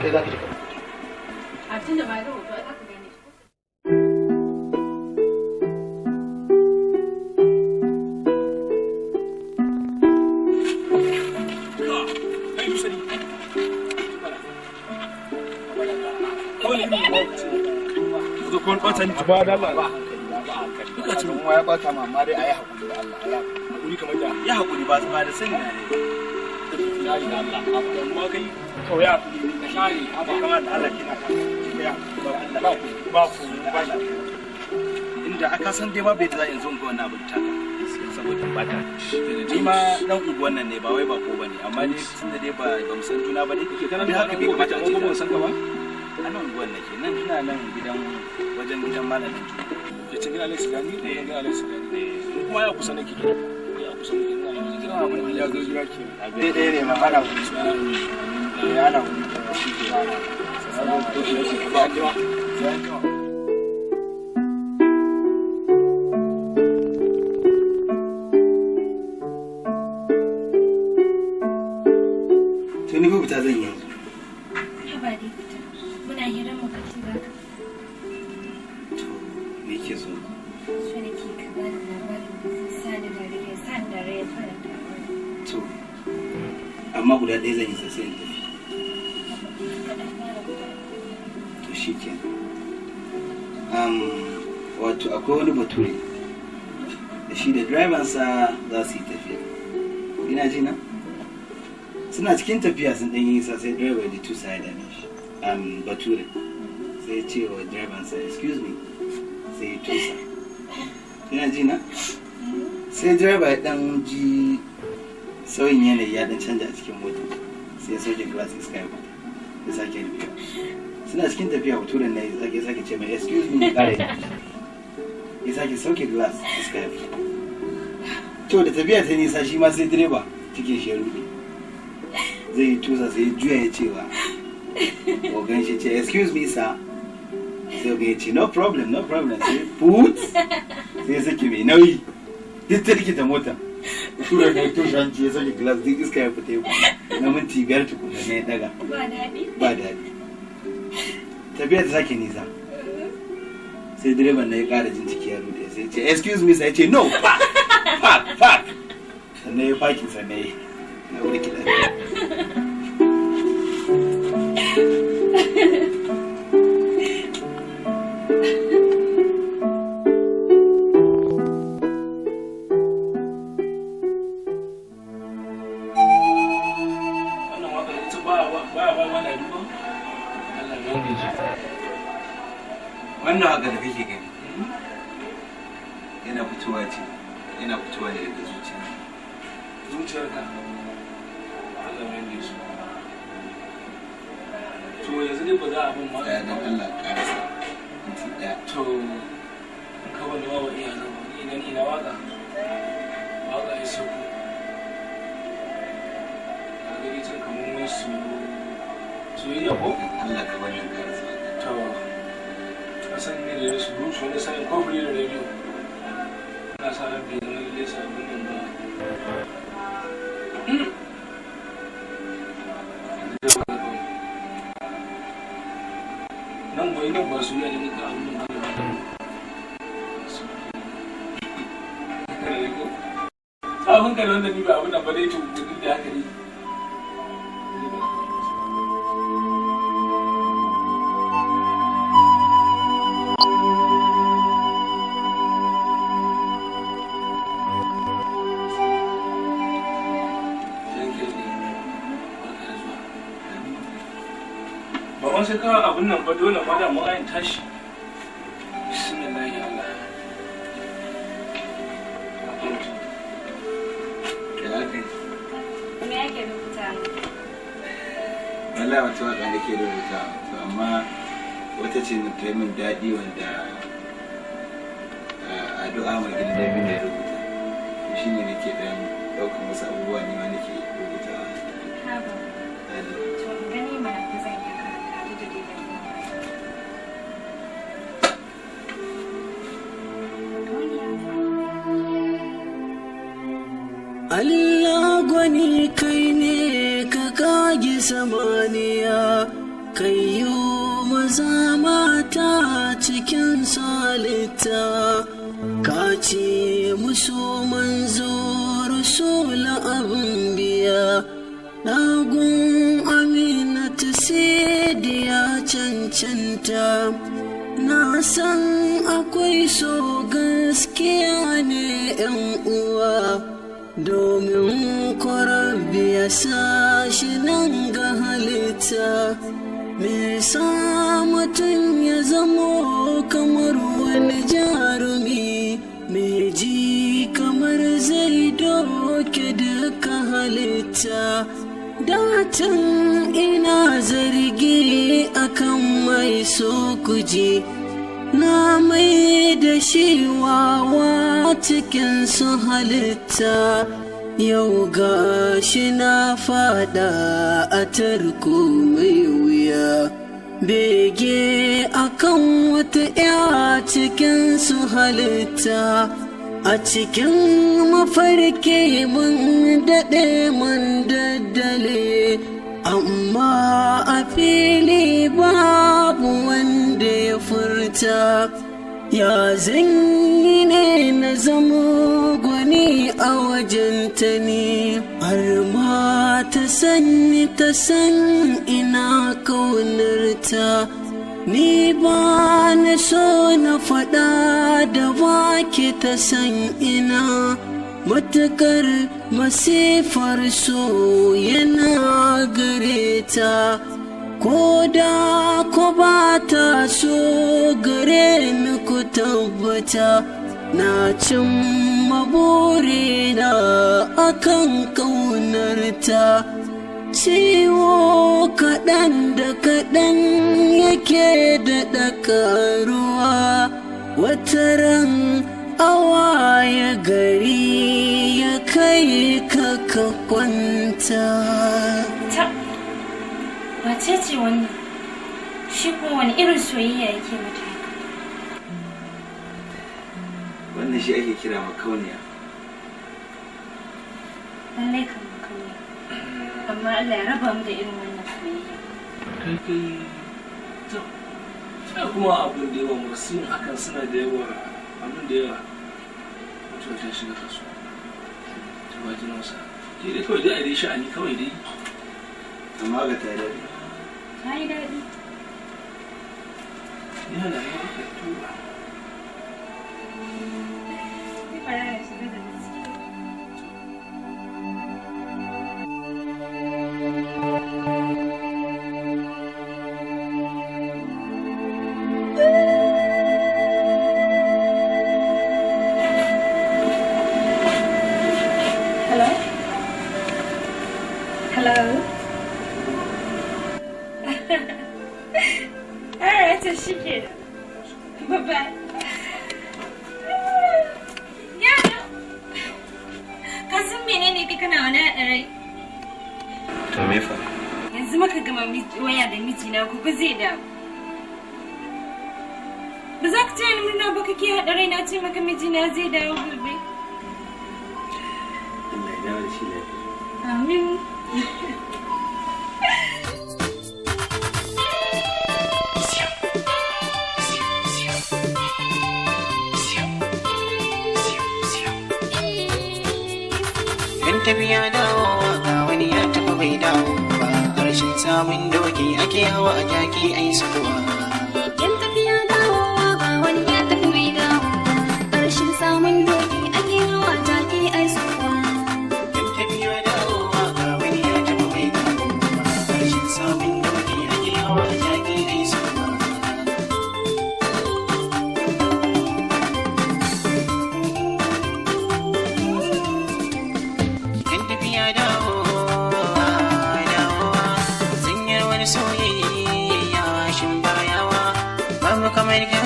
Kai za ka je ka rubuta. A tun da ma ga hoto ai za ka gane shi. Ba da Allah Ba hankali ba, ba hankali. Duka kuma ya bata ma, amma dai ayi hakuri da Allah, ayi hakuri. Hakuri kamar da Ya hakuri ba ba da sani na ne. Ya yi da Allah, amma kai to ya hakuri ka share, haba. Kamar da Allah kina Ya hakuri, ba ku, ba ku ba ba ku. Inda aka san dai babu yadda za in zo in ga wannan abin taka saboda bata. Ni ma dan unguwan nan ne, ba wai ba ko bane, amma dai tunda dai ba mu san juna ba dai. Kana Dai haka bai kamata a ce ko ba san ka ba. A nan unguwan nake, nan ina nan gidan wajen gidan malamin Juma. Ke cin gidan Alex Gani ko gidan Alex Gani kuma ya kusa nake, ya kusa nake, ina nan wajen gidan Abin da ya zo gida ke. Abin Dai ɗaya ne ma ana wuri. Eh, ana wuri. Shi ke ana. To shi ke ba jima. Sai an jima. To ni fa fita zan yi yanzu. Haba dai fita. Muna hirar mu kace za ka. To me yake so? So nake ka bani labarin da zai sa ni dariya, ya sa ni dariya, ya faranta min. To amma guda ɗaya zan yi sai in tafi. Ka ɗan fara guda. To shikenan. Wato akwai wani bature da shi da direbansa za su yi tafiya. Ina ji na? Suna cikin tafiya sun ɗan yi nisa sai direba ya ji tusa ya dame shi. Bature sai ya ce wa direbansa, "Excuse me," sai ya tusa. Ina ji na? Sai direba ya ɗan ji sauyin yanayi ya ɗan canja a cikin mota. Sai ya sauke glass, iska ya fita. Ya sake rufewa. Suna cikin tafiya, baturen na ya sake ce mai, "Excuse me," ya ƙara yi. Ya sake sauke glass, iska ya fita. To da tafiya ta nisa shi ma sai direba cikin shi ya rude. Zai yi tusa sai ya juya ya cewa ogan shi ce, "Excuse me, sir." Sai ogan ya ce, "No problem, no problem." Sai put sai ya sake mai nauyi. Duk ta rikita mota. Tura ne toshe hanci ya sauke glass, duk iska ya fita ya fita. Na minti 5 tukuna ne ya daga. Ba daɗi? Ba daɗi. Tafiya ta sake nisa. Sai direban na ya ƙara jin ciki ya rude, sai ya ce, "Excuse me," sai ya ce, "No, park, park, park." Sannan ya parking, sannan ya na wuri kiɗa. Wannan waƙar ita ba ba ba ba na duba Allah ya yi shi. Wannan haka da kake gani yana fitowa ce, yana fitowa ne daga zuciya. Zuciyarka, Allah ya yi shi. To yanzu dai ba za a bin ma. Tsaya don Allah, ƙarasa minti 1. To in ka wani wawa iya zama ni ina ni na waka waka ya sauko na gani can kamar wani su soyayya ko. Allah ka bani in ƙarasa. To a san ne da su rusu wani sanin ko fure da rediyo ina sa ran bai zama lalle sa abin nan ba. Nan goyi nan ba su yi a ka abin nan ba ne ba. Abin ka da wanda ni ba abin nan ba dai, to duk da haka dai. Ba wani sai kawai abin nan ba, dole ma da mu ayin tashi. Bismillah ya Allah. Ya aka yi? Me yake rubuta? Wallahi wata waka nake rubuta, to amma wata ce na ta yi min daɗi wanda addu'a mai gidan David ya rubuta. To shine nake ɗan ɗaukan wasu abubuwa ne ma nake rubuta. Haba. To gani mana ko zan iya karanta duk da dai ban iya ba. Duniya fa. Allah gwani, kai ne ka kage samaniya. Kayo maza mata cikin salita, ka ce musu manzo rasula abin biya. Ɗagun Aminatu ya cancanta, na san akwai so gaskiya ne yan uwa, domin kwarabi ya sa shi nan ga halitta. Me sa mutum ya zamo kamar wani jarumi, me ji kamar zai doke duka halitta? Datan ina zargi akan mai so kuje, na mai da shi wawa cikin su halitta. Yau ga shi na fada a tarko mai wuya, bege akan wata ya cikin su halitta. A cikin mafarki mun daɗe mun daddale, amma a fili babu wanda ya furta. Ya zanyi ne na zamo gwani a wajen ta ne, har ma ta sanni ta san ina kaunarta. Ni ba na so na faɗa da baki ta san ina matukar masifar so yana gare ta. Ko da ko ba ta so gare ni, ku tabbata na cin maburina akan ƙaunarta. Ciwo kaɗan da kaɗan yake daɗa ƙaruwa, wataran awaye gari ya kai ka ka kwanta. Ta, wace ce wannan? Shi kuma wani irin soyayya yake mata haka? Wannan shi ake kira makauniya. Lallai kan makauniya. Amma Allah ya raba mu da irin wannan soyayya. Kai kai, to sai kuma abin da yawa masu yin hakan suna da yawa, abin da yawa. Mutuwa ta shiga kasuwa ta bakin wasa ke dai kawai dai a dai sha'ani kawai dai. Amma ga ta daɗi. Ta yi daɗi. Ni hana ne aka tuba. Ni fara na shiga da ciki. Hello? Hello? Alright, to shi kenan. Bye-bye. Yaro! Ka san menene kai kana wani haɗa rai? To me fa? Yanzu muka gama waya da mijina, gobe zai dawo. Ba za ka taya ni murna ba kake haɗa rai, na ce maka mijina zai dawo gobe. Allah ya dawo da shi lafiya. Amin. Yan tafiya dawowa, ga wani ya tafi bai dawo ba. Karshen samun doki ake hawa a jaki ai sukuwa. Yan tafiya dawowa, ga wani ya tafi bai dawo. Ƙarshen samun doki ake hawa jaki ai sukuwa. Yan tafiya dawowa, ga wani ya tafi bai dawo ba. Karshen samun doki ake hawa a jaki ai sukuwa. Yan tafiya dawowa, dawowa, zanyar wani soyayya shin bayawa babu kamar ka.